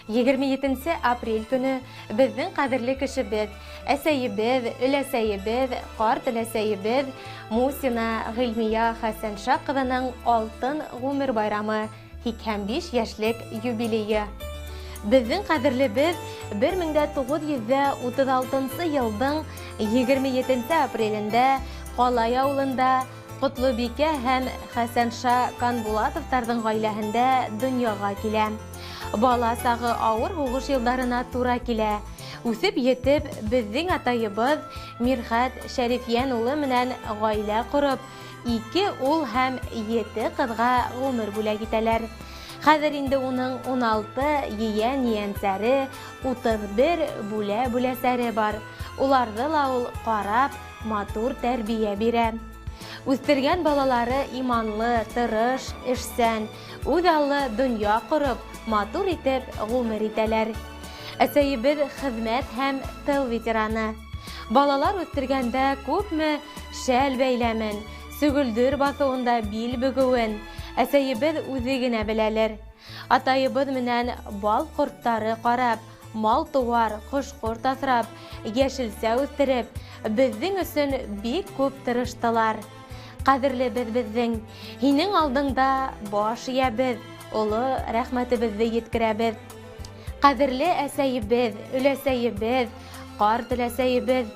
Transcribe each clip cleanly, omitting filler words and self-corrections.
27 апрель көнө беҙҙең ҡәҙерле кешебеҙ, әсәйебеҙ, өләсәйебеҙ, ҡарт өләсәйебеҙ Мусина Ғилмиә Хәсәнша ҡыҙының алтын ғүмер байрамы, 85 йәшлек юбилейы. Беҙҙең ҡәҙерлебеҙ 1936 йылдың 27 апрелендә Ҡалай ауылында Ҡотлобикә һәм Хәсәнша Канбулатовтарҙың ғаиләһендә донъяға килә. Бала сағы ауыр һуғыш йылдарына тура килә. Үҫеп етеп, беҙҙең атайыбыҙ Мирхәт Шәрифйән улы менән ғаилә ҡороп, 2 ул һәм 7 ҡыҙға ғүмер бүләк итәләр. Хәҙер инде уның 16 ейән-ейәнсәре, 31 бүлә-бүләсәре бар. Уларҙы ла ул ҡарап, матур тәрбиә бирә. Үҫтергән балалары иманлы, тырыш, эшсән, үҙ аллы донъя ҡороп, матур итеп ғүмер итәләр. Әсәйебеҙ хеҙмәт һәм тыл ветераны. Балалар үҫтергәндә күпме шәл бәйләмен, сөгөлдөр баҫыуында бил бөгөүен әсәйебеҙ үҙе генә беләлер. Атайыбыҙ менән бал ҡорттары ҡарап, мал-тыуар, ҡош-ҡорт аҫрап, йәшелсә үҫтереп, беҙҙең өсөн бик күп тырыштылар. Ҡәҙерлебеҙ беҙҙең, һинең алдыңда баш эйәбеҙ, оло рәхмәтебеҙҙе еткерәбеҙ. Ҡәҙерле әсәйебеҙ, өләсәйебеҙ, ҡарт өләсәйебеҙ,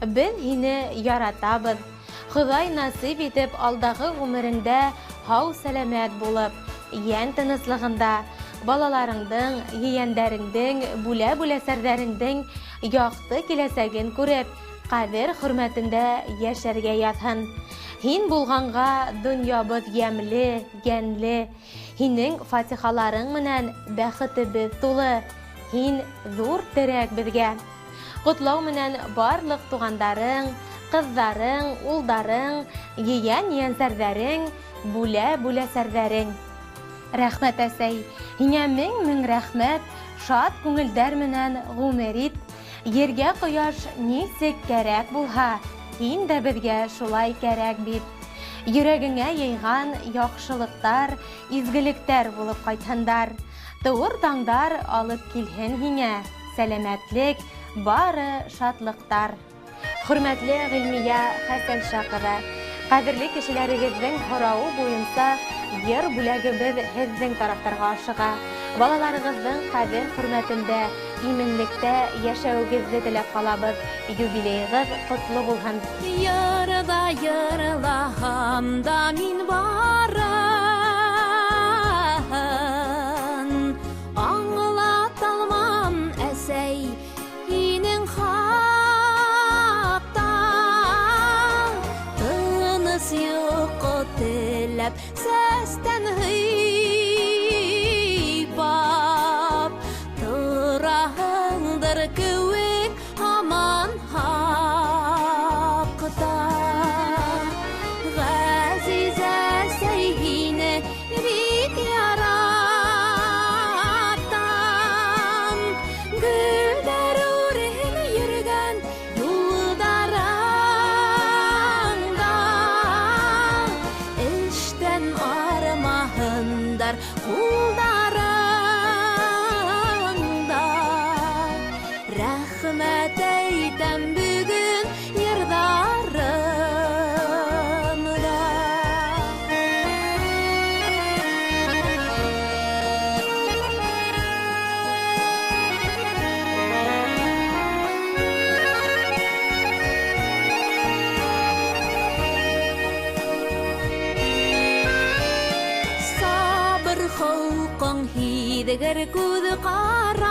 беҙ һине яратабыҙ. Хоҙай насип итеп алдағы ғүмереңдә һау сәләмәт булып, йән тыныслығында, балаларыңдың, ейәндәреңдең, бүлә-бүләсәрҙәреңдең яҡты киләсәген күреп, ҡәҙер хөрмәтендә йәшәргә яҙһын. Һин булғанға донъябыҙ йәмле, йәнле. Һинең фатихаларың менән бәхетебеҙ тулы. Һин ҙур терәк беҙгә. Ҡотлау менән барлыҡ туғандарың, ҡыҙҙарың, улдарың, ейән-ейәнсәрҙәрең, бүлә-бүләсәрҙәрең. Рәхмәт, әсәй, һиңә мең-мең рәхмәт, шат күңелдәр менән ғүмер ит. Ергә ҡояш нисек кәрәк булһа, һин дә беҙгә шулай кәрәк бит. Йөрәгеңә йыйған яҡшылыҡтар, изгелектәр булып ҡайтһындар. Тыуыр таңдар алып килһен һиңә, сәләмәтлек, бары шатлыҡтар. Хөрмәтле Ғилмиә Хәсәнша ҡыҙы, ҡәҙерле кешеләрегеҙҙең һорауы буйынса йыр бүләгебеҙ һеҙҙең тарафтарға ашыға. Балаларығыҙҙың ҡәҙер хөрмәтендә, именлектә йәшәүегеҙҙе теләп ҡалабыҙ. Юбилейығыҙ ҡотло булһын. Йырҙа йырлаһам да мин барын, аңлата алмам, әсәй, һинең хаҡта. Тыныс йоҡо теләп, сәстән һыйпап, тораһыңдыр кеүек һаман хаҡта. Ғәзиз әсәй, һине бик яратам. Гөлдәр үрен йөрөгән юлдарыңда, эштән армаһындар ҡулдарыңда. Рәхмәт әйтәм бөгөн йырҙарымда. Сабыр холҡоң, һиҙгер күҙ ҡарашың,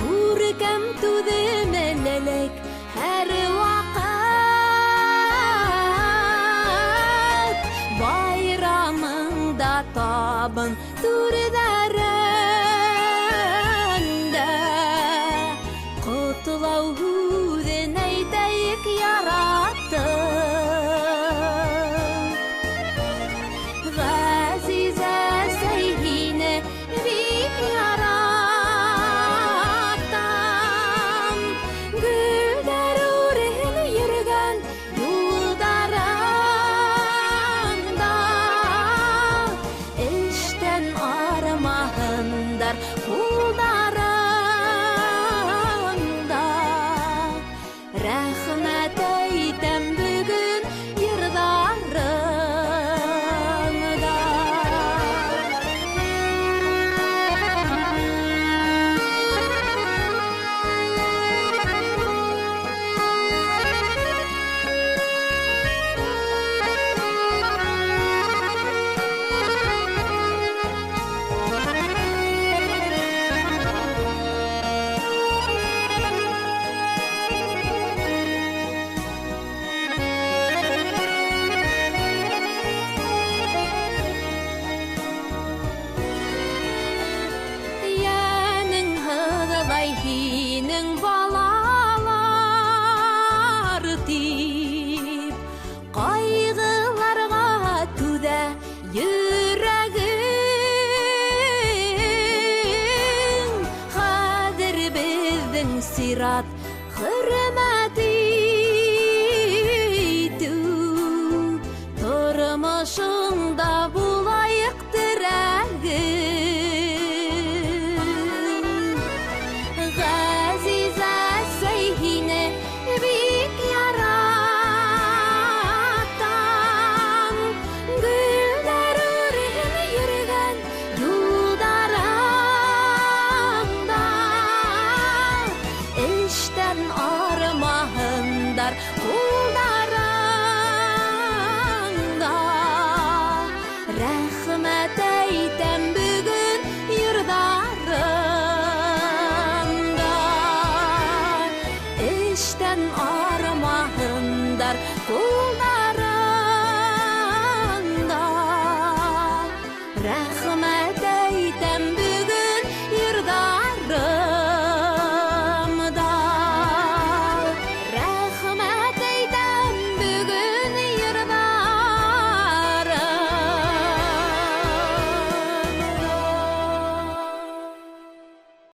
күркәм түҙемлелек һәр ваҡыт. Байрамыңда табын түрҙәрендә, ҡотлау һүҙен әйтәйек яратып. Ғәзиз әсәй, һине бик яратам. Гөлдәр үрен йөрөгән юлдарыңда, эштән Зират хөрмәт итеү, тормошоңда булайыҡ терәгең. Ғәзиз әсәй, һине бик яратам, гөлдәр үрен йөрөгән юлдарыңда, эштән арымаһындар ҡулдарың да. Рәхмәт әйтәм бөгөн йырҙарымда, эштән арымаһындар ҡулдарың да. Рәхмәт.